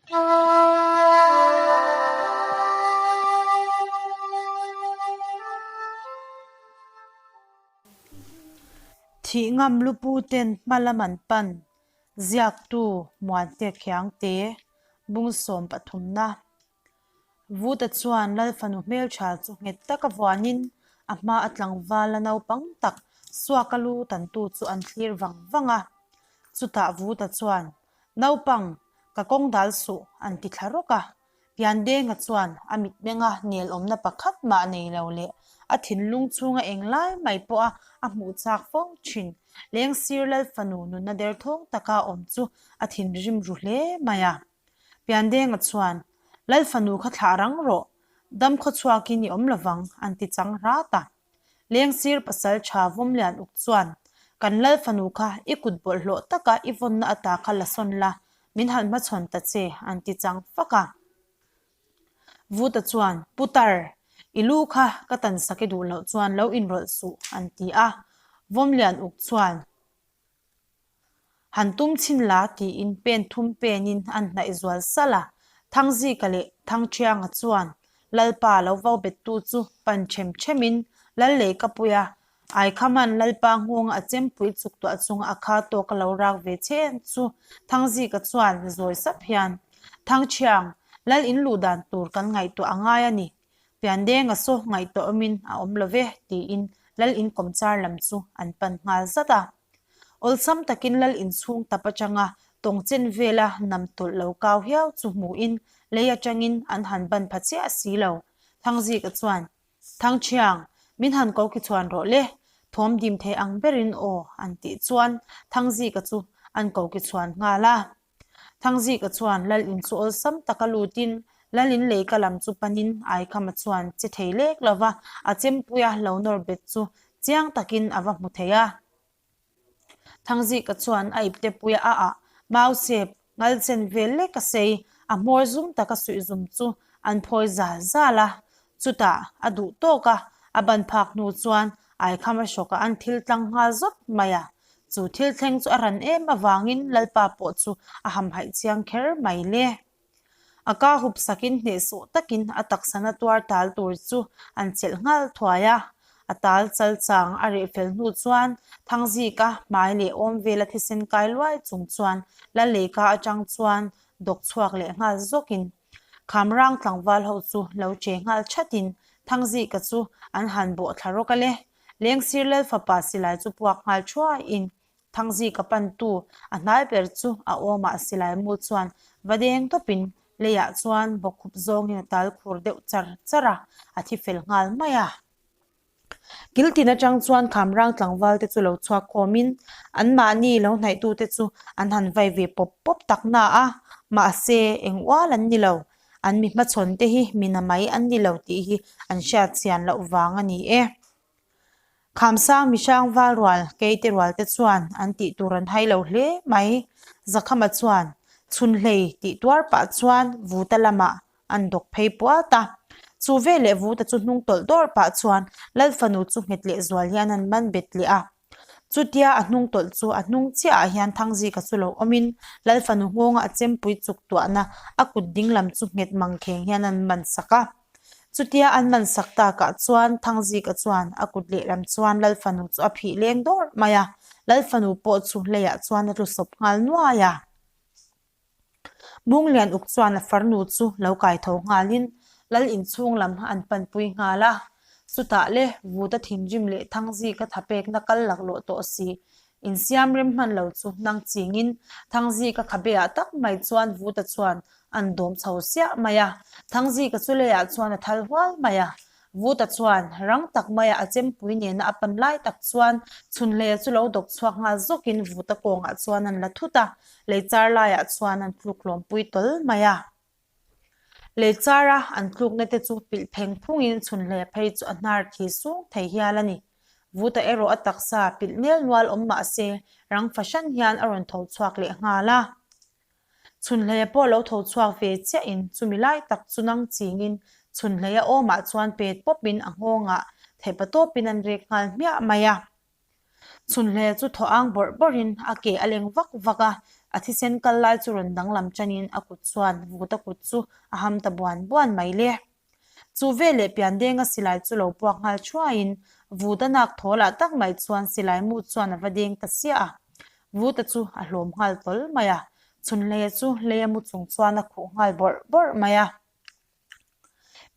Thih ngam lupu ten hma lam an pan, ziaktu Muante Khiangte, bung sawm pathumna. Vuta chuan Lal fanu hmeltha chu nghet taka vuanin a hma a tlangval a naupang tak suaka lu tantu chu an thlir vang vang a. Chutah Vuta chuan, Naupang, ka kawng dal suh, an ti thla rawk a. Piandenga chuan a mitmenga nelawmna pakhat mah nei lo leh a thinlung chhunga englai mai pawha a hmuh chak fo thin Lengsir Lal fanu nunna derthawng taka awm chu a thinrim ru hle mai a. Piandenga chuan, Lal fanu kha thlah rang rawh, dam khawchhuakin i awm lovang, an ti chang rat a. Lengsir pasal tha Vawmlian uk chuan, Kan Lal fanu kha i kut bawlhhlawh taka i vawnna ata kha la sawn la, min han hmachhawn ta che, an ti chang fak a. Vuta chuan, Putar, i lu kha ka tansak i duh loh chuan lo inrawlh suh, an ti a. Vawmlian uk chuan, Han tum chhin la tiin pen thum penin an hnaih zual salh a, Thangzika leh Thangṭhianga chuan Lalpa lo vo bettu chu pan ṭhem ṭhemin Lal lei ka pui a, Aikhaman Lalpa nghawnga a chempui chuk tuah chunga a kha tawk a lo rak ve chen chu Thangzika chuan zawi sap hian, Thangṭhiang, Lal in luh dan tur kan ngaihtuah a ngai a ni, Piandenga saw ngaihtuah awmin a awm lo ve, tiin Lal in kawmchar lam chu an pan nghal zat a. Awlsam takin Lal inchhung tap atanga tawng chen vela nam tawlh lo kau hiau chu hmuhin lei atangin an han ban pha chiah si lo. Thangzika chuan, Thangṭhiang, min han ko ki chhuan rawh le, thawm dim thei ang berin aw, an tih chuan Thangzika chu an ko ki chhuan nghal a. Thangzika chuan Lal in chu awlsam taka lutin Lal in leika lam chu panin Aikhama chuan che thei lek lova a chempuia lo nawr bet chu chiang takin a va hmu thei a. Thangzika chuan a ipte puia a ah mausep ngal chen vel lek a sei a hmawr zum taka suih zum chu an phawi zal zal a. Chutah a duh tawk a, a ban phak hnu chuan Aikhama hrawkah an thil tlang nghal zawt mai a. Chu thil thleng chu a ran em avangin Lalpa pawh chu a hamhaih chiang kher mai le. A ka hup sakin hnehsawh takin a taksana tuar tal tur chu an chelh nghal thuai a. A tal chal chang a reh fel hnu chuan Thangzika hmai leh awm vela thisen kai luai chung chuan Laleika atang chuan dawk chhuak leh nghal zawkin Khamrang tlangval ho chu lo che nghal thatin Thangzika chu an han bawh thla rawk a le. Lengsir Lal fapa silai chu puak nghal thuaiin Thangzika pantu a hnai ber chu a awmah silai mu chuan va deng tawpin leiah chuan bawkkhup zawngin a tal khur deuh char char a, a thi fel nghal mai a. Kil tin atang chuan Khamrang tlangval te chu lo chhuak khawmin anmahni lo hnaihtute chu an han vai ve pawp pawp tak na a, mahse eng ual an ni lo. An mi hmachhawn te hi mi na mai an ni lo tih hi an hriat chian loh vang a ni e. Khamsang mihrang val rual keite rual te chuan an tih tur an hai lo hle mai. Zakhama chuan chhunhlei tih tuar pah chuan Vuta lamah an dawk phei puat a. Chu veleh Vuta chu hnung tawlh dawr pah chuan Lal fanu chu nghet leh zual hian an man bet leh a. Chutia a hnung tawlh chu a hnung chiah ah hian Thangzika chu lo awmin Lal fanu nghawnga a chempui chuk tuahna a kut ding lam chu nghet mang kheng hian an man sak a. Chutia an man sak takah chuan Thangzika chuan a kut lehlam chuan Lal fanu chu a phih leng dawrh mai a, Lal fanu pawh chu leiah chuan a tlu sawp nghal nuai a. Munglian uk chuan a farnu chu lo kai tho nghalin Lal inchhung lam an panpui nghal a. Chutah le Vuta thinrim leh Thangzika thapekna kal laklawh tawh si insiam rem hman lo chu nang chingin Thangzika khabeah tak mai chuan Vuta chuan an dawm chho siah mai a. Thangzika chu leiah chuan a thal hual mai a. Vuta chuan rang tak maia a chempui nena a pan lai tak chuan Chhunhleia chu lo dawk chhuak nghal zawkin Vuta kawngah chuan an la thut a, lei char laiah chuan an tluk hlawmpui tawl mai a. Lei chara an tlukna te chu pilh pheng phungin Chhunhleia phei chu a hnar thi sung thei hial a ni. Vuta erawh a taksa pilh nel nual awm mah se rang fahran hian a rawn tho chhuak leh nghal a. Chhunhleia pawh lo tho chhuak ve chiahin chumi lai tak chu nang chingin Chhunhleia awmah chuan pet pawpin a nghawngah theihpa tawpin an rek nghal hmiah mai a. Chhunhleia chu thaw ang bawrh bawrhin a ke a leng vak vak a, A thisen kal lai chu rawn danglam ṭanin a kut chuan Vuta kut chu a ham ta buan buan mai le. Chu veleh Piandenga silai chu lo puak nghal thuaiin Vuta nak thaw lah tak mai chuan silai mu chuan a va deng ta siah a. Vuta chu a hlawm nghal tawl mai a, chhunhleia chu leia mu chung chuan a khuh nghal bawrh bawrh mai a.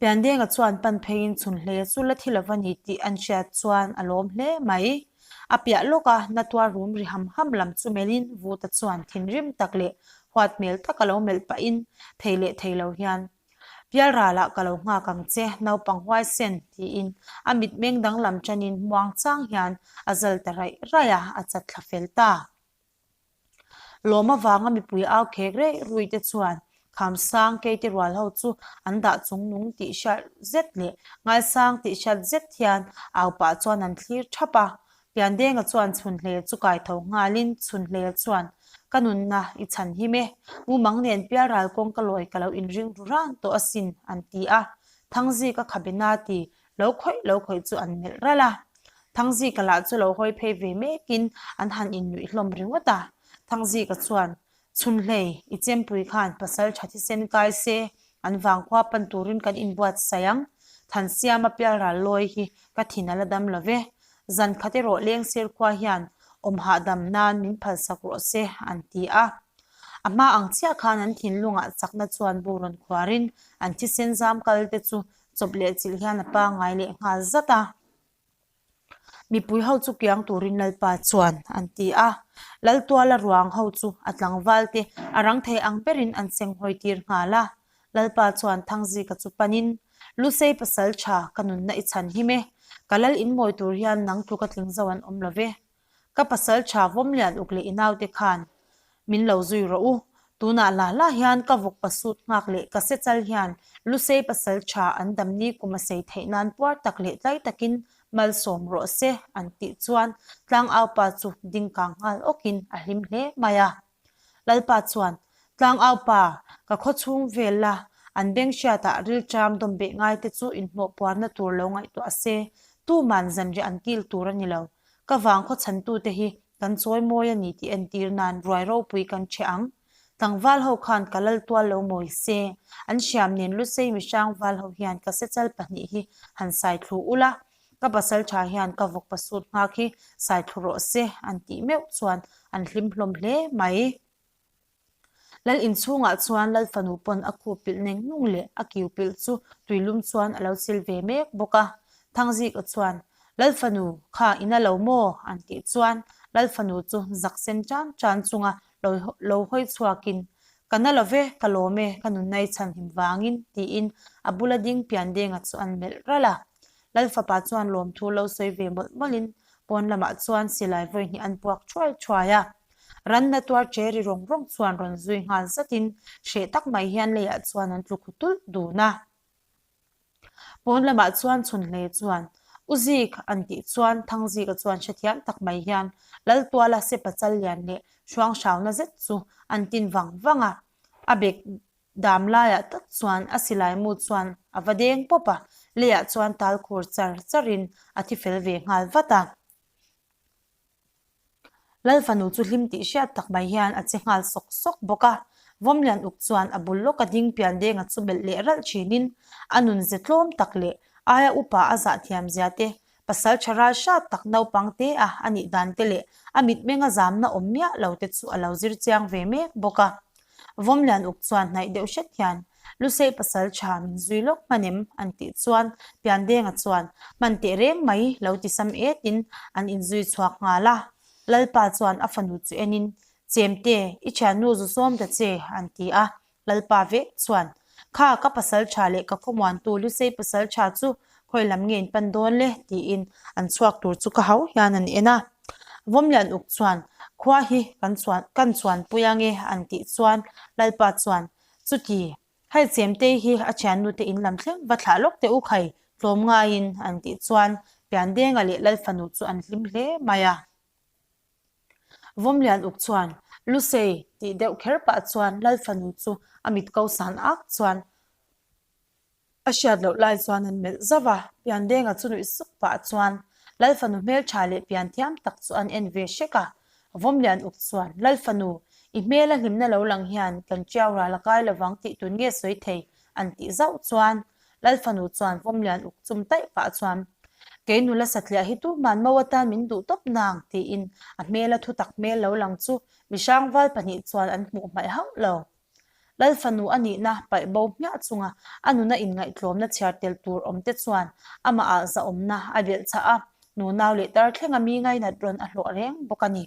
Piandenga chuan pan pheiin chhunhleia chu la thi lova ni tih an hriat chuan a lawm hle mai. A piah lawka na tuar rum ri ham ham lam chu melhin Vuta chuan thinrim tak leh huat hmel taka lo melh pahin thei leh thei lo hian, Pialralah ka lo nghak ang che, naupang huaisen, tiin a mitmeng danglam ṭanin muang chang hian a zal ta raih raih a, a chat thla fel ta. Lawm avanga mipui au khek reih rui te chuan Khamsang keite rual ho chu an dah chung nung tih hriat zet leh ngaisang tih hriat zet hian au pah chuan an thlir thap a. Piandenga chuan Chhunhle chu kai tho nghalin Chhunhle chuan, Ka nunna i chhan him e, mumang nen pialral kawng ka lawi ka lo inring ru ran tawh asin, an ti a. Thangzika khabena ti Lo khawih lo khawih chu an melh ralh a. Thangzika lah chu lo hawi phei ve mekin an han innuih hlawm ringawt a. Thangzika chuan, Chhunhlei, i chempui khan pasal tha thisen kai se, an vangkhua pan turin kan inbuatsaih ang. Thansiama pialral lawi hi ka thin a la dam lo ve. Zan khat erawh lengsir khua hian awm hahdam nan min phalsak rawh se, an ti a. A hma ang chiah khan an thinlungah chakna chuan bu rawn khuarin an thisen zam kal te chu Chawp leh chilh hian a pangngai leh nghal zat a. Mipui ho chu kiang turin Lalpa chuan an ti a. Laltuala ruang ho chu a tlangval te a rang thei ang berin an seng hawi tir nghal a. Lalpa chuan Thangzika chu panin, Lusei pasal tha, ka nunna i chhan him e. Ka lal in mawi tur hian nang tluka tling zo an awm lo ve. Ka pasal tha Vawmlian uk leh i naute khan min lo zui rawh u. Tunah lah lah hian ka vawk pasut nghak leh ka sechal hian Lusei pasal tha an damni kum a sei theih nan puar tak leh tlai takin malsawm rawh se an tih chuan tlangaupa chu ding kang nghal awkin a hlim hle mai a. Lalpa chuan, Tlangaupa, ka khaw chhung vel la, an beng hriatah rilṭam dawm beh ngaite chu inhnawhpuarna tur lo ngaihtuah se, tuman zanriah an kil tur a ni lo. Ka vang khaw chhantute hi kan chawi mawi a ni tih entir nan ruai ropui kan ṭheh ang. Tlangval ho khan ka lal tual lo mawi se, an hriam nen Lusei mihrang val ho hian ka sechal pahnih hi han sai thlu ula, Ka pasal tha hian ka vawk pasut nghak hi sai thlu rawh se an tih meuh chuan an hlim hlawm hle mai. Lal inchhungah chuan Lal fanu pawn a khup pilh neng nung leh a kiu pilh chu tuilum chuan a lo sil ve mek bawk a. Thangzika chuan, Lal fanu, kha i na lo maw? an tih chuan Lal fanu chu zak sen tan tan chunga lo lo hawi chhuakin, Ka na lo ve, ka lawm e, ka nunna i chhanhim vangin, tiin a bula ding Piandenga chu an melh ralh a. Lal fapa chuan lawmthu lo sawi ve mawlh mawlhin pawn lamah chuan silai vawi hnih an puak thuai thuai a. Ranna tuar che ri rawng rawng chuan rawn zui nghal zatin hreh tak mai hian leiah chuan an tlu khu tulh dun a. Pawn lamah chuan Chhunhlei chuan, U Zik an tih chuan Thangzika chuan hrethiam tak mai hian Laltuala sepa chal lian leh hruanghrauna zet chu an tin vang vang a. A bek dam laiah tak chuan a silai mu chuan a va deng pawp a, leiah chuan tal khur char charin a thi fel ve nghal vat a. Lal fanu chu hlim tih hriat tak mai hian a che nghal sawk sawk bawk a. Vawmlian uk chuan a bul lawka ding pian denga chu melh leh ralh thinin a nun ze tlawm tak leh aia upa a zah thiam zia te, pasal tha ral hrat tak naupang te a a nih dan te leh a mitmenga zamna awm miah lo te chu a lo zir chiang ve mek bawk a. Vawmlian uk chuan hnaih deuh hret hian, Lusei pasal tha min zui lawk hman em? an tih chuan Piandenga chuan, Hman teh reng mai, lo ti sam etin an inzui chhuak nghal a. Lalpa chuan a fanu chu enin, Chemte, i thiannu zu sawm ta che, an ti a. Lalpa vek chuan, Kha, ka pasal tha leh ka khawmuantu Lusei pasal tha chu khawi lam nge in pan dawn le? tiin an chhuak tur chu ka hau hian an en a. Vawmlian uk chuan, Khua hi kan chuan kan chuanpui ange an tih chuan Lalpa chuan, Chuti, hei Chemtei hi a thiannute in lam thleng va thlah lawk teh u khai tlawm ngaiin an tih chuan Piandenga leh Lalfanu chu an hlim hle mai a. Vawmlian uk chuan, Lusei tih deuh kher pah chuan Lalfanu chu a mit ko san ak chuan A hriat loh lai chuan an melh zauh a, Piandenga chu nuih suk pah chuan Lalfanu hmeltha leh pian thiam tak chu an en ve hrek a. Vawmlian uk chuan, Lalfanu, I hmela hlimna lo lang hian kan ṭiau ral a kai lovang tih tun nge sawi thei an tih zauh chuan Lal fanu chuan Vawmlian uk chum taih pah chuan Kei nula satliah hi tuhman mo atan min duh tawp nang tiin a hmela thutak hmel lo lang chu mihrangval pahnih chuan an hmuh hmaih hauh lo. Lal fanu a nihna paih bo hmiah chunga a nuna inngaihtlawmna chhiar tel tur awm te chuan amahah zahawmna a belh chah a, nunau leh tar thlenga mi ngainat rawn a hlawh reng bawk a ni.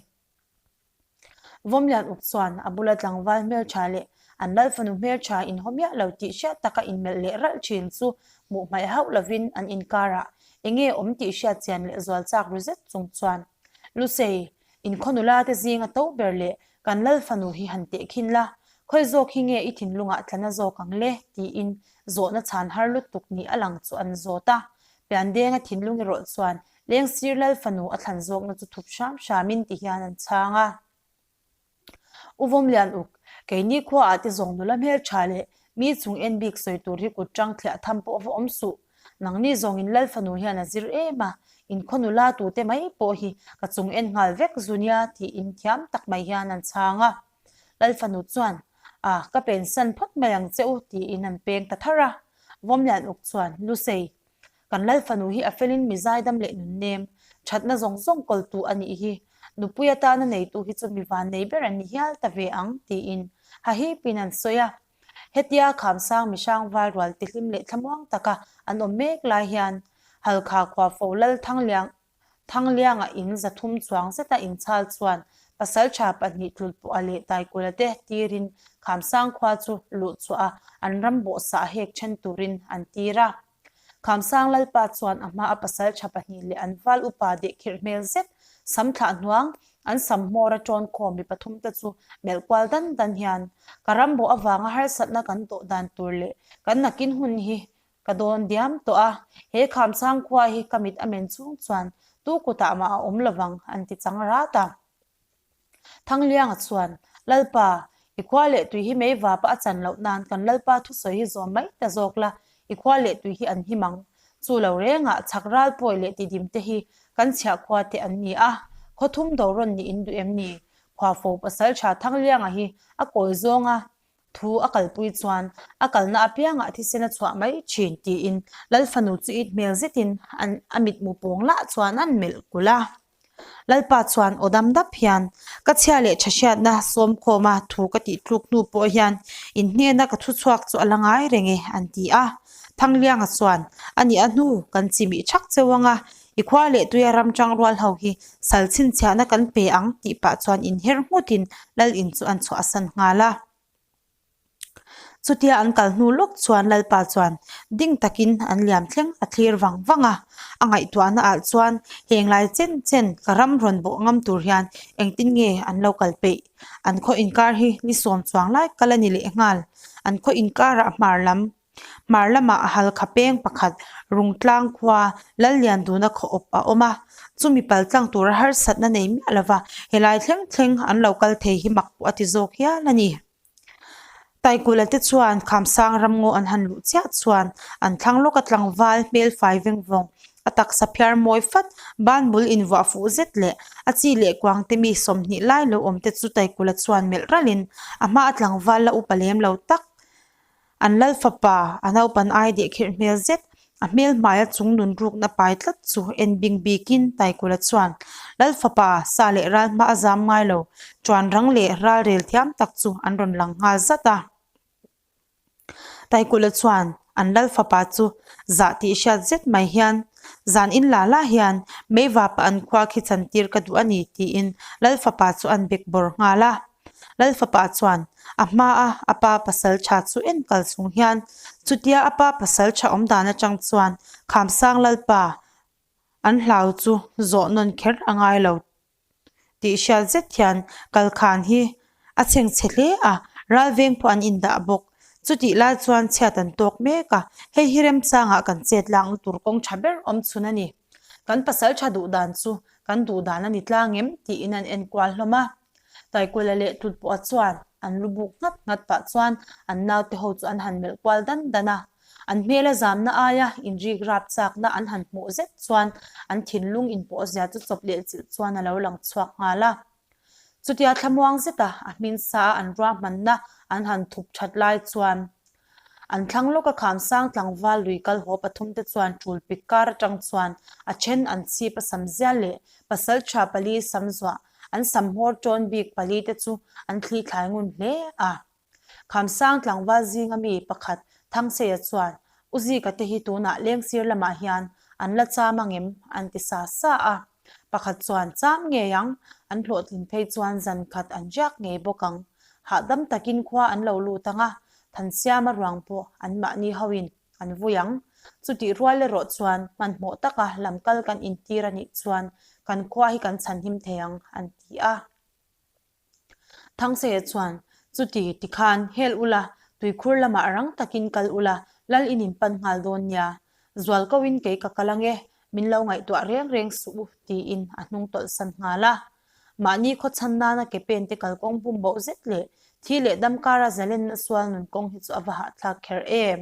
Vawmlian uk chuan a bula tlangval hmeltha leh an lal fanu hmeltha inhaw miah lo tih hriat taka inmelh leh ralh thin chu hmuh hmaih hauh lovin an inkarah enge awm tih hriat chian leh zual chak ru zet chung chuan Lusei Inkhaw nula te zinga to ber leh kan lal fanu hi han teh khin la, khawi zawk hi nge i thinlungah tlana zawk ang le? tiin zawhna chhan har lutuk nih a lang chu an zawt a. Piandenga thinlung erawh chuan Lengsir lal fanu a thlan zawkna chu thup hram hramin ti hian an chhang a. U Vawmlian uk, keini khuaah te zawng nula hmeltha leh mi chung en bik sawi tur hi kut tang thliah tham pawh va awm suh. Nangni zawngin lal fanu hian a zir em a, inkhaw nula tute mai pawh hi ka chung en nghal vek zu nia tiin thiam tak mai hian an chhang a. Lal fanu chuan, A, ka pensan phawt mai ang che u tiin an peng ta thar a. Vawmlian uk chuan, Lusei, Kan Lal fanu hi a felin mi zaidam leh nunnem, thatna zawng zawng kawltu a nih hi. Nupui atana neitu hi chu mi vannei ber an ni hial ta ve ang, tiin hahipin an sawi a. Hetia Khamsang mihrang val rual tihlim leh thlamuang taka an awm mek lai hian Halkha Khuafo Lal Thangliang Thanglianga in 300 chuang zeta inchhal chuan pasaltha pahnih Tlulpawha leh Taikula te tirin Khamsang khua chu luh chhuah a, an ram bawhsah hek then turin an tir a. Khamsang Lalpa chuan a hma a pasaltha pahnih leh an val upa dehkhirh hmel zet sam thlah hnuang an sam hmawr a tawn khawm mi pathum te chu melh kual dan dan hian ka ram bawh avanga harsatna kan tawh dan tur leh kan nakin hun hi Ka dawn diam tawh a, he Khamsang khua hi ka mit a men chung chuan tu kutah mah a awm lovang an ti chang rat a. Thanglianga chuan, Lalpa, i khua leh tui hi mei vapa a chan loh nan kan Lalpa thusawi hi zawm mai ta zawk la, i khua leh tui hi an him ang. Chu lo rengah chhak ral pawi leh tidim te hi kan chhiah khua te an ni a, khaw thum do rawn nih in duh em ni? Khuafo pasaltha Thanglianga hi a kawi zawnga Thu a kalpui chuan a kalna apiangah thisen a chhuah mai thin tiin Lal fanu chu it hmel zetin an a mitmu pawng lah chuan an melh kulh a. Lalpa chuan aw dam dap hian, Ka chhia leh tha hriatna sawmkhawma thu ka tih tluk hnu pawh hian in hnena ka thu chhuak chu a la ngai reng e an ti a. Thanglianga chuan, A nih a hnu kan chimih thak cheu anga i khua leh tuia ram tang rual ho hi sal chhinchhiahna kan pe ang tih pah chuan inher nghutin Lal in chu an chhuahsan nghal a. Chutia an kal hnu lawk chuan Lalpa chuan ding takin an liam thleng a thlir vang vang a, a ngaihtuahna ah chuan heng lai chen chen ka ram rawn bawh ngam tur hian engtin nge an lo kal peih? An khaw inkar hi ni sawm chuang lai kal a ni leh nghal. An khaw inkarah hmar lam Hmar lamah Halkha peng pakhat Rungtlang khua Lallianduna khaw awp a awm a, chumi pal tlang tura harsatna nei miah lova helai thleng thleng an lo kal thei hi mak pawh a ti zawk hial a ni. Taikula te chuan Khamsang ramngaw an han luh chiah chuan an thlang lawka tlangval hmel fai veng vawng a taksa phiar mawi fat ban bul invuah fuh zet leh a chi leh kuang te mi 20 lai lo awm te chu Taikula chuan melh ralhin a hma a tlangval la upa lem lo tak An lal fapa, a naupan ai deh khirh hmel zet, a hmel hmaia chung nun rukna pai tlat chu en bing bikin Taikula chuan lal fapa sa leh ral hma a zam ngai lo, ṭuan rang leh ral rel thiam tak chu an rawn lang nghal zat a. Taikula chuan an lal fapa chu zah tih hriat zet mai hian zan in la la hian meivapa an khua khi chantir ka duh a ni tiin lal fapa chu an bek bawr nghal a. Lal fapa chuan a hmaa a pa pasal tha chu en kal chung hian chutia a pa pasal tha awm dan atang chuan Khamsang Lalpa an hlau chu zawh nawn kher a ngai lo tih hriat zet hian kalkhan hi a chhengchhe hle a, ralveng pawh an indah bawk. Chutih lai chuan chhiat an tawk mek a, hei hi remchangah kan chet lakna tur kawng tha ber awm chhun a ni. Kan pasal tha duh dan chu kan duh dan a ni tlang em tiin an enkual hlawm a. Taikula leh Tlutpawha chuan an lu buk nghat nghat pah chuan an naute ho chu an han melh kual dan dan a. An hmela zamna aia inrik rap chakna an han hmuh zet chuan an thinlung inpawhzia chu chawp leh chilh chuan a lo lang chhuak nghal a. Chutia thlamuang zeta a hmin sa a an ruahmanna an han thup that lai chuan an thlang lawka Khamsang tlangval lui kal haw pathumte chuan tul pik kar atang chuan a then an chhip a sam zial leh pasaltha pali sam zuah an sam hmawr tawn bik pali te chu an thli thlai ngun hle a. Khamsang tlangval zinga mi pakhat Thangseia chuan, U Zika te hi tunah lengsir lamah hian an la cham angem? an ti sa sa a. Pakhat chuan, Cham ngei ang, an hlawhtlin phei chuan zan khat an riak ngei bawk ang. Hahdam takin khua an lo lut ang a, Thansiama ruang pawh anmahni hoin an vui ang. Chutih rual erawh chuan hmanhmawh taka lamkal kan intir a nih chuan kan khua hi kan chhanhim thei ang, an ti a. Thangseia chuan, Chuti, tikhan, hel ula, tuikhur lamah rang takin kal ula, lal in in pan nghal dawn nia. Zual koin kei ka kal ange, min lo ngaihtuah reng reng suh u, tiin a hnung tawlh san nghal a. Mahni khaw chhan nana ke pen te kalkawng bum boh zet leh thi leh dam kara zalenna sual nun kawng hi chu a va hahthlak kher em.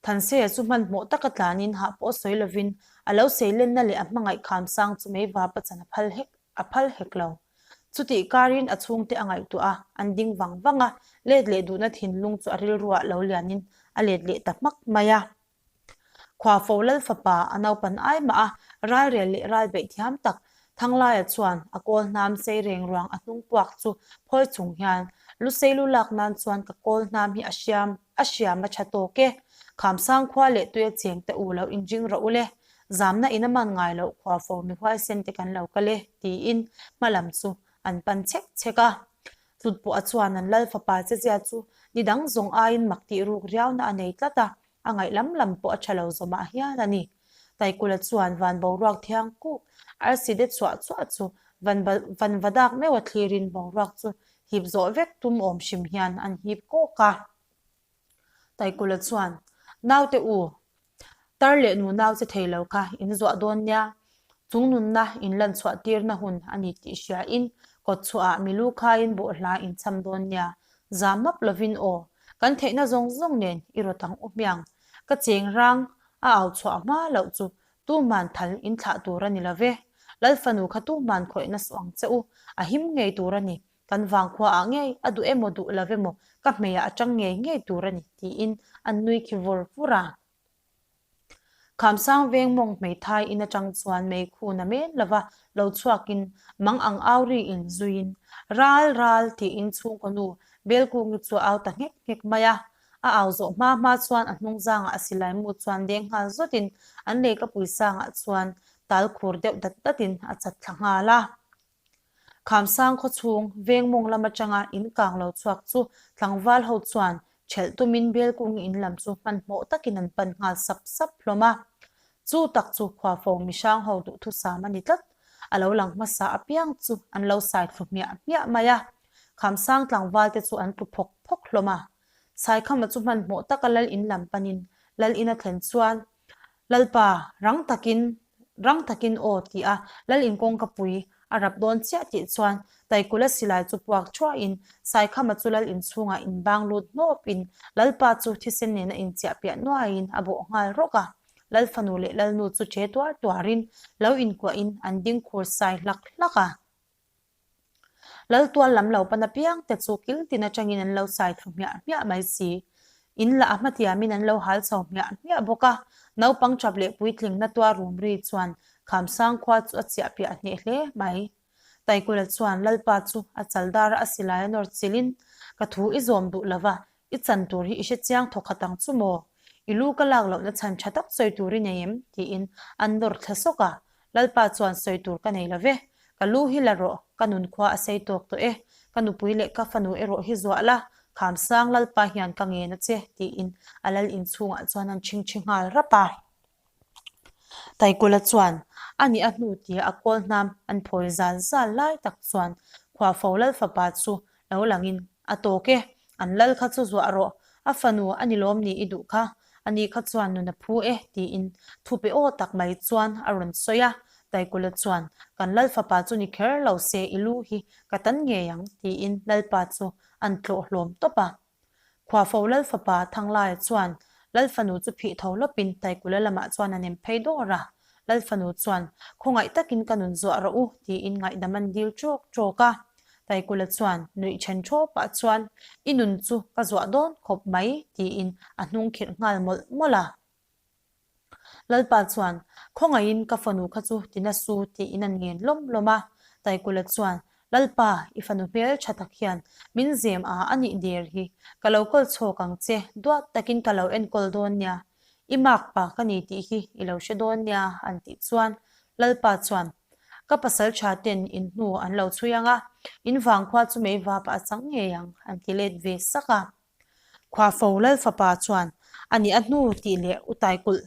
Thanseia chu hmanhmawh taka tlanin hah pawh sawi lovin a lo seilenna leh a hmangaih kham sang chu meivap a chan a phal hek a phal hek lo. Chutih karin a chhungte a ngaihtuah a, an ding vang vang a, let leh duhna thinlung chu a rilruah lo lianin a let leh ta hmak mai a. Khuafo lal fapa a naupan ai mah a, ralrel leh ral beih thiam tak Thanglaia chuan a kawl hnam sei reng ruang a hnung puak chu phawi chung hian Lusei lu lak nan chuan ka kawl hnam hi a hriam a hriam a tha tawk e. Khamsang khua leh tuia cheng te u lo inring rawh u le. Zamna in a man ngai loh khuafo mi huaisen te kan lo kal e tiin hma lam chu an pan chhek chhek a. Tlutpawh a chuan an lal fapa che zia chu ni dang zawng aiin mak tih ruk riauna a nei tlat a. A ngaih lam lam pawh a tha lo zawmah hian a ni. Taikula chuan van boruak thiang kuk, arsi de chhuah chhuah chu van van va dak meuh a thlirin boruak chu hip zawh vek tum awm hrim hian an hip kawk a. Taikula chuan, Naute u, tar leh nu nau che thei lo kha in zuah dawn nia, chung nunna in lan chhuah tirna hun a ni tih hria in kawt chhuah ah milu khaiin bawhhla in cham dawn nia, zam map lovin aw, Kan theihna zawng zawng nen i rawt ang u hmiang. Ka cheng rang a au chhuah hma loh chu tuman thal in thlah tur a ni lo ve. Lal fanu kha tuman khawih na suh ang che u, a him ngei tur a ni. Kan vangkhua ah ngei a duh emaw duh lo emaw ka hmeiah a tang ngei ngei tur a ni tiin an nui khi vur vur a. Khamsang veng mawng hmeithai in atang chuan meikhu na men lova lo chhuakin mang ang au ri in zuiin ral ral tiin chhungkaw nu Belkungi chu a au ta nghek nghek mai a. A au zawh hma hma chuan a hnung zangah a silai mu chuan deng nghal zawtin an leikapui sangah chuan tal khur deuh dat datin a chat thla nghal a. Khamsang khaw chhung veng mawng lam atanga in kang lo chhuak chu tlangval ho chuan thelh tumin Belkungi in lam chu hmanhmawh takin an pan nghal sap sap hlawm a. Chu tak chu khuafo mihrang ho duhthusam a ni tlat. A lo lang hmasa apiang chu an lo sai thlu hmiah hmiah mai a. Khamsang tlangval te chu an tlu phawk phawk hlawm a. Saikhama chu hmanhmawh taka lal in lam panin lal in a thlen chuan Lalpa, rang takin, rang takin aw, ti a Lal inkawngka pui a rap dawn chiah tih chuan Taikula silai chu puak thuahin Saikhama chu Lal inchhungah inbang lut hnawpin Lalpa chu thisen nena inchiah piah nuaiin a bawh nghal rawk a. Lal fanu leh Lalnu chu che tuar tuarin lo inkuahin an ding khur sai hlak hlak a. Laltual lam lo pan apiang te chu kil tin atangin an lo sai thlu hmiah hmiah mai si. In lah a hmatiamin an lo hal chho hmiah hmiah bawk a, naupang tap leh puitling na tuar rum ri chuan Khamsang khua chu a chiah piah hneh hle mai. Taikula chuan Lalpa chu a chal dar a silai a nawr chilhin, Ka thu i zawm duh lova, I chan tur hi i hre chiang thawk khat ang chu maw? I lu ka lak lohna chhan tha tak sawi tur i nei em? tiin an nawr thla sawk a. Lalpa chuan sawi tur ka nei lo ve. Ka lu hi la rawh, ka nunkhua a sei tawk tawh e. Ka nupui leh ka fanu erawh hi zuah la, Khamsang Lalpa hian ka ngen a che, tiin a lal inchhungah chuan an chhingchhi nghal rap a. Taikula chuan a nih a hnu tia a kawl hnam an phawi zal zal lai tak chuan Khuafo lal fapa chu lo langin a tawk e, an lal kha chu zuah rawh, a fanu a ni lawm ni i duh kha, a ni kha chuan nun a phu e tiin thu pe aw tak mai chuan a rawn sawi a, Taikula chuan kan lal fapa chu ni kher lo se i lu hi ka tan ngei ang tiin lalpa chu an tlawh hlawm tawp a. Khuafo Lal fapa Thanglaia chuan Lal fanu chu phih tho lawpin Taikula lamah chuan a nem phei dawr a. Lal fanu chuan, Khawngaih takin ka nun zuah rawh u, tiin ngaihdam an dil ṭawk ṭawk a. Taikula chuan nuih ṭhen ṭhawpah chuan, I nun chu ka zuah dawn khawp mai, tiin a hnung khirh nghal mawlh mawlh a. Lalpa chuan, Khawngaihin ka fanu kha chu ti na su, tiin an ngen lawm lawm a. Taikula chuan, Lalpa, i fanu hmel tha tak hian min zem a a nih der hi. Ka lo kawl chhawk ang che, duat takin ka lo enkawl dawn nia. I mak pa ka ni tih hi i lo hre dawn nia, an tih chuan Lalpa chuan, Ka pasal tha ten in hnu an lo chhui ang a, in vangkhua chu mei vapah a chang ngei ang, an ti let ve sak a. Khuafo Lal fapa chuan a nih a hnu tih leh u Taikulh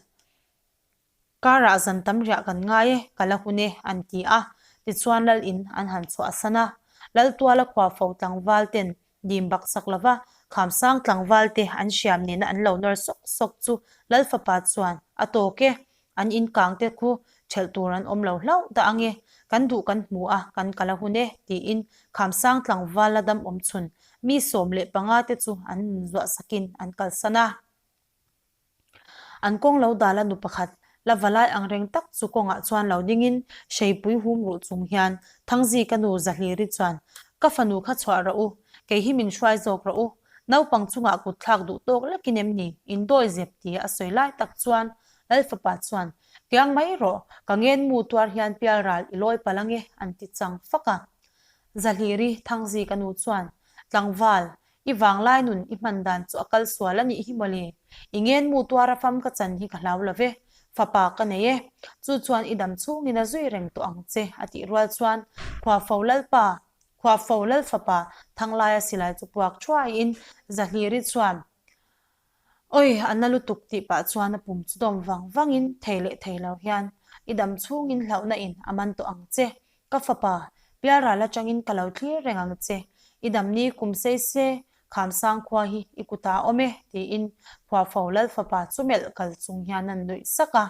karah zan tam riah kan ngai e, ka la hun e an ti a. Tichuan Lal in an han chhuahsan a. Lal tuala Khuafo tlangval ten dim bak sak lova Khamsang tlangval te an hriam nena an lo nawr sawk sawk chu Lal fapa chuan a tawk e, An in kang te khu ṭhelh tur an awm lo hlauh dah ange, kan duh kan hmu a, kan kal a hun e, tiin Khamsang tlangval la dam awm chhun mi 15 te chu an nun zuah sakin an kalsan a. An kawng lo dala nu pakhat la valai ang reng tak chu kawngah chuan lo dingin hreipui hum ruh chung hian Thangzi ka nu Zahliri chuan, Ka fanu kha chhuah rawh u, kei hi min hruai zawk rawh u, naupang chungah kut thlak duh tawk lekin em ni, in dawi zep tia a sawi lai tak chuan Lal fapa chuan, Kiang mai rawh, ka ngen mu tuar hian pial ral i lawi palh ange, an ti chang fak a. Zahliri Thangzi ka nu chuan, Tlangval, i vanglai nun i hman dan chu a kal sual a nih hi mawle. I ngen mu tuara fam ka chan hi ka hlau lo ve, fapa ka nei e. Chu chuan i dam chhungin a zui reng tawh ang che, a tih rual chuan Khuafo Lalpa, Khuafo Lal fapa Thanglaia silai chu puak thuaiin Zahliri chuan, Oi, a na lutuk tih pah chuan a pum chu dawm vang vangin thei leh thei lo hian i dam chhungin hlauhna in a man tawh ang che. Ka fapa, pialral atangin ka lo thlir reng ang che. I dam ni kum sei se, Khamsang khua hi i kutah a awm e, tiin Khuafo Lal fapa chu melh kal chung hian an nuih sak a.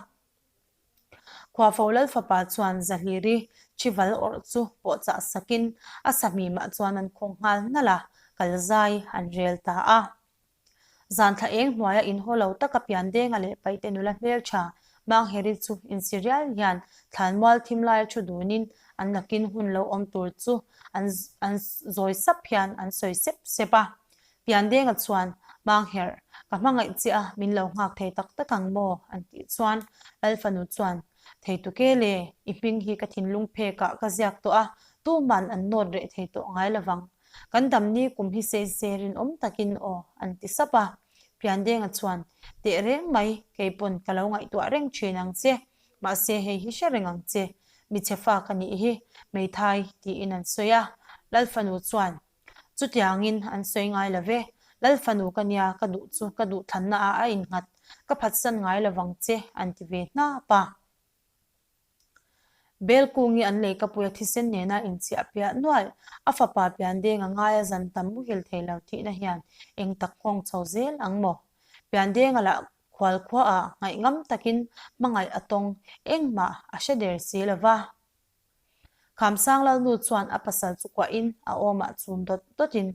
Khuafo Lal fapa chuan Zahliri Chival awrh chu pawhchah sakin a sahmimah chuan an khawng nghal nalh a, kal zai an rel ta a. Zan thla eng hnuaia inhaw lo taka Piandenga leh Paihte nula hmeltha Mangheri chu insi rial hian thlanmual thim laia thu dunin an nakin hun lo awm tur chu an an zawi sap hian an sawi sep sep a. Piandenga chuan, Mangher, ka hmangaih che a, min lo nghak thei tak tak ang maw? an tih chuan Lalfanu chuan, Thei tuk e le, i hming hi ka thinlung phekah ka ziak tawh a, tuman an nawt reh thei tawh ngai lovang. Kan damni kum hi sei se rinawm takin aw, an ti sap a. Piandenga chuan, Teh reng mai, kei pawn ka lo ngaihtuah reng thin ang che. Mahse hei hi hre reng ang che, michhe fa ka nih hi, hmeithai, tiin an sawi a. Lalfanu chuan, Chutiangin an sawi ngai lo ve, Lalfanu ka nia, ka duh chu ka duhthlanna ah a innghat, ka phatsan ngai lovang che, an ti ve hnap a. Belkungi an leikapuia thisen nena inchiah piah nuaih, a fapa Piandenga ngaia zan tam muhil thei lo thihna hian eng tak nghawng chho zel ang maw? Piandenga lah khualkhuaah ngaih ngam takin hmangaih a tawng engmah a hre der si lo va. Khamsang Lalnu chuan a pasal chu kuahin a awmah chum dawt dawtin,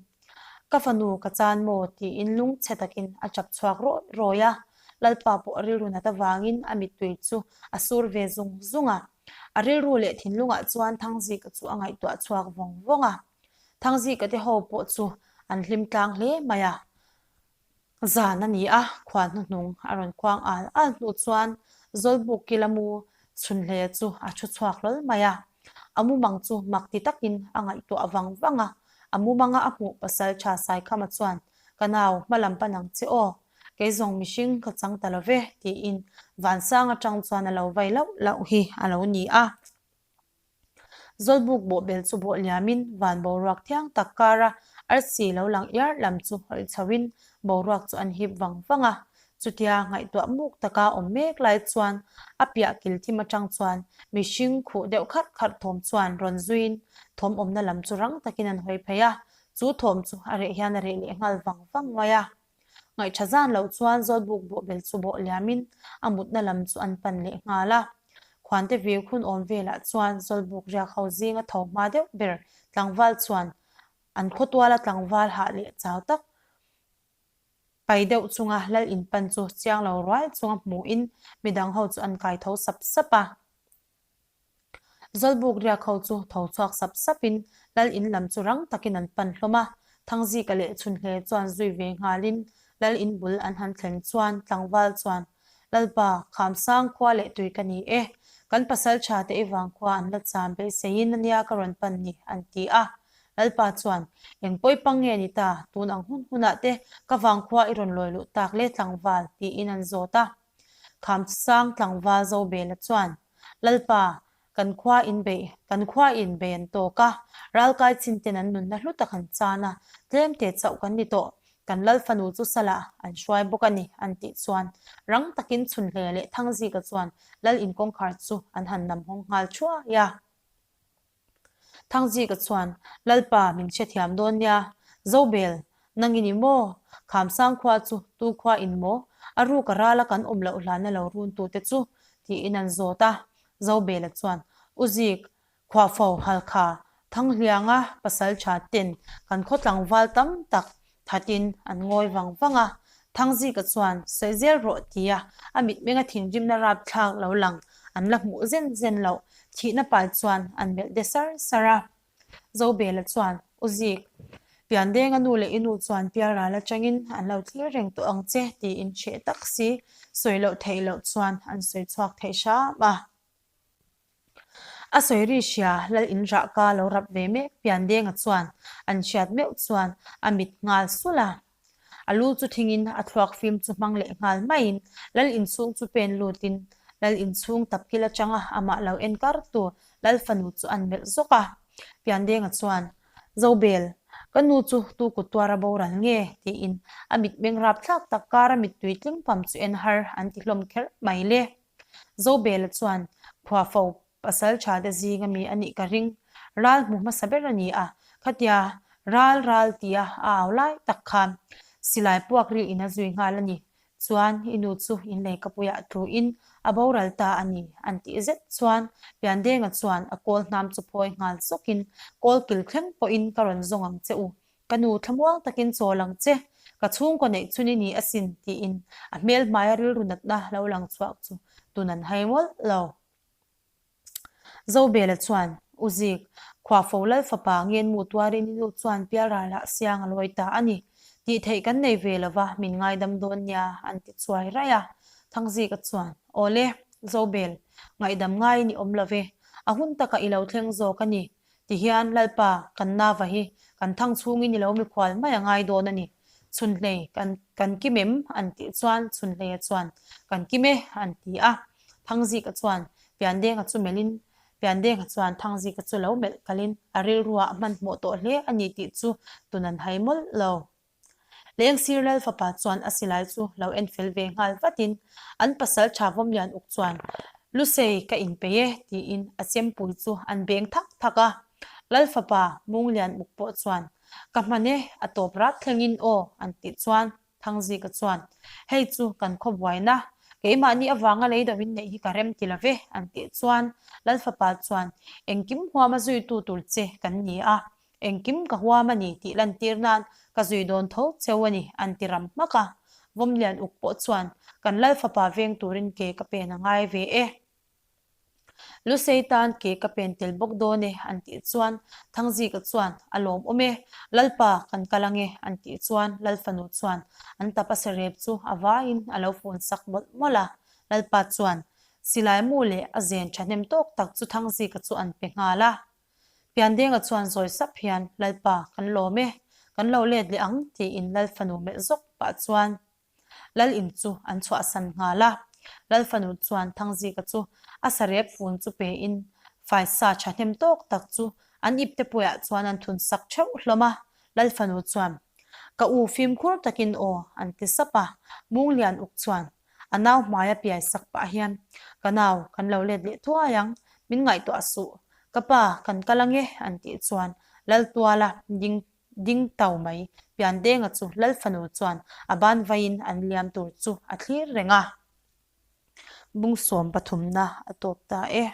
Ka fanu ka chan maw? tiin lungchhe takin a chap chhuak rawih rawih a. Lalpa pawh rilru nat avangin a mittui chu a sur ve zung zung a. A rilru leh thinlungah chuan Thangzika chu a ngaihtuah chhuak vawng vawng a. Thangzika te ho pawh chu an hlim tlang hle mai a. Zan a ni a, khual hnuhnung a rawn khuang al al hnu chuan Zawlbuk kila mu chhunhle chu a thu chhuak hlawl mai a. A mumang chu mak ti takin a ngaihtuah vang vang a, a mumanga a hmuh pasal tha Saikhama chuan, Ka nau, hma lam pan ang che aw, kei zawng mihring ka chang ta lo ve, tiin Vansang atang chuan a lo vai lauh lauh hi a lo ni a. Zawlbuk bawhbel chu bawh liamin van boruak thiang tak kara arsi lo lang iar lam chu hawlh chhoin boruak chu an hip vang vang a. Chutia ngaihtuah muk taka awm mek lai chuan a piah kil thim atang chuan mihring khuh deuh kharh kharh thawm chuan rawn zuiin thawm awmna lam chu rang takin an hawi phei a, chu thawm chu a reh hian a reh leh nghal vang vang mai a. Ngaihṭha zan loh chuan Zawlbuk bawhbel chu bawh liamin a mutna lam chu an pan leh nghal a. Khuante vir khun awm velah chuan Zawlbuk riak ho zinga tho hma deuh ber tlangval chuan an khawtuala tlangval hah leh chau tak pai deuh chunga lal inpan chu chiang lo rual chunga hmuhin midang ho chu an kai tho sap sap a. Zawlbuk riak ho chu tho chhuak sap sapin Lal in lam chu rang takin an pan hlawm a, Thangzika leh Chhunhle chuan zui ve nghalin Lal in bul an han thlen chuan tlangval chuan, Lalpa, Khamsang khua leh tui ka ni e, kan pasaltha te i vang khua an la cham beiseiin ania ka rawn pan ni, an ti a. Lalpa chuan, Eng pawi pang nge ni ta, tun ang hun hunah te ka vang khua i rawn lawi luh tak le tlangval, tiin an zawt a. Khamsang tlangval Zobela chuan, Lalpa, kan khua in beih, kan khua in bei an tawk a, ralkai chin ten an nunna hlu tak an chan a, tlem te chauh kan ni tawh, kan Lal fanu chu salah an hruai bawk a ni, an tih chuan rang takin Chhunhle leh Thangzika chuan Lal in kawngkhar chu an han nam hawng nghal thuai a. Thangzika chuan, Lalpa, min hrethiam dawn nia. Zobel, nang i ni maw? Khamsang khua chu tu khua in maw? A ruk a rala kan awm loh hlana lo run tute chu? tiin an zawt a. Zobela chuan, U Zik, Khuafo, Halkha, Thanghlianga pasal tha ten kan khaw tlangval tam tak Thatin an ngawi vang vang a, Thangzika chuan sawi zel rawh tia a mitmenga thinrimna rapthlak lo lang an la hmuh zen zen loh thihna pai chuan an melh de sar sar a. Zobela chuan, U Zik, Piandenga nu leh i nu chuan Pialral atangin an lo thlir reng tawh ang che tiin hreh tak si sawi loh theih loh chuan an sawi chhuak theih hram a. A sawi ri hria, Lal in rah ka lo rap ve mek Piandenga chuan an hriat meuh chuan a mit nghal sulh a. A lu chu thingin a thluak fim chu hmang leh nghal maiin Lal in chhung chu pen lutin Lal in chhung tapkil atanga amah lo en kar tu Lal fanu chu an melh zawk a. Piandenga chuan, Zobel, ka nu chu tu kut tuara boral nge? tiin a mitmeng rapthlak tak kara mittui tling pam chu en har an ti hlawm kher mai le. Zobela chuan Khuafo pasal tha te zing ami a nih ka ring. Ral hmu hmasa ber a ni a, khatia ral ral tia a au lai tak khan silai puak ri in a zui nghal a ni. Chuan i nu chu in leikapuiah tluin a boral ta a ni an tih zet chuan Piandenga chuan a kawl hnam chu phawi nghal sawkin kawl kil thleng pawhin ka rawn zawng ang che u Ka nu thlamuang takin chawl ang che, ka chhungkaw neih chhun i ni asin, tiin a hmel hmaia rilru natna lo lang chhuak chu tun an hai mawlh lo. Zobela chuan, U Zik, Khuafo Lal fapa ngenmu tuarin i nu chuan pialralah siang a lawi ta a ni. Tih theih kan nei ve lo va, min ngaidam dawn nia, an ti chuai raih a. Thangzika chuan, Awle, Zobel, ngaihdam ngaiin i awm lo ve, a hun takah i lo thleng zawk a ni. Tihian, Lalpa, kan nava hi kan thang chhungin i lo mikhual mai a ngai dawn a ni. Chhunhlei, kan kan kim em? an tih chuan Chhunhleia chuan, Kan kim e, an ti a. Thangzika chuan Piandenga chu melhin, Piandenga chuan Thangzika chu lo melh kalin a rilruah a hmanhmawh tawh hle a ni tih chu tun an hai mawlh lo. Lengsir Lal fapa chuan a silai chu lo en fel ve nghal vatin an pasal tha Vawmlian uk chuan Lusei ka inpeih e tiin a chempui chu an beng thak thak a. Lal fapa Munglian uk pawh chuan Ka hman e, a tawp rat thlengin aw an tih chuan Thangzika chuan Hei chu kan khaw buaina, keimahni avanga lei do in neih hi ka rem ti lo ve an tih chuan Lal fapa chuan Engkim huama zuitu tur che kan ni a, Engkim ka huam a ni tih lantir nan ka zui dawn tho cheu a ni, an ti ram hmak a. Vawmlian uk pawh chuan, Kan Lal fapa veng turin ke ka pen a ngai ve e. Lusei tan ke ka pen tel bawk dawn e, an tih chuan Thangzika chuan, A lawmawm e, Lalpa kan kal ang e, an tih chuan Lal fanu chuan an tap a sarep chu a vaiin a lo fun sak mawlh mawlh a. Lalpa chuan silai mu leh a zen thahnem tawk tak chu Thangzika chu an pe nghal a. Piandenga chuan zawi sap hian, Lalpa, kan lawm e, kan lo let leh ang, tiin Lal fanu melh zawk pah chuan Lal in chu an chhuahsan nghal a. Lal fanu chuan Thangzika chu a sarep fun chu pein faisa thahnem tawk tak chu an ipte puiah chuan an thun sak theuh hlawm a. Lal fanu chuan, Ka u fimkhur takin aw, an ti sap a. Munglian uk chuan, A nau hmaia piai sak pah hian, Ka nau, kan lo let leh thuai ang, min ngaihtuah suh. Ka pa, kan kal ange, an tih chuan Laltuala ding ding tau mai. Piandenga chu Lal fanu chuan a ban vaiin an liam tur chu a thlir reng a. Bungsawm pathumna a tawp ta e.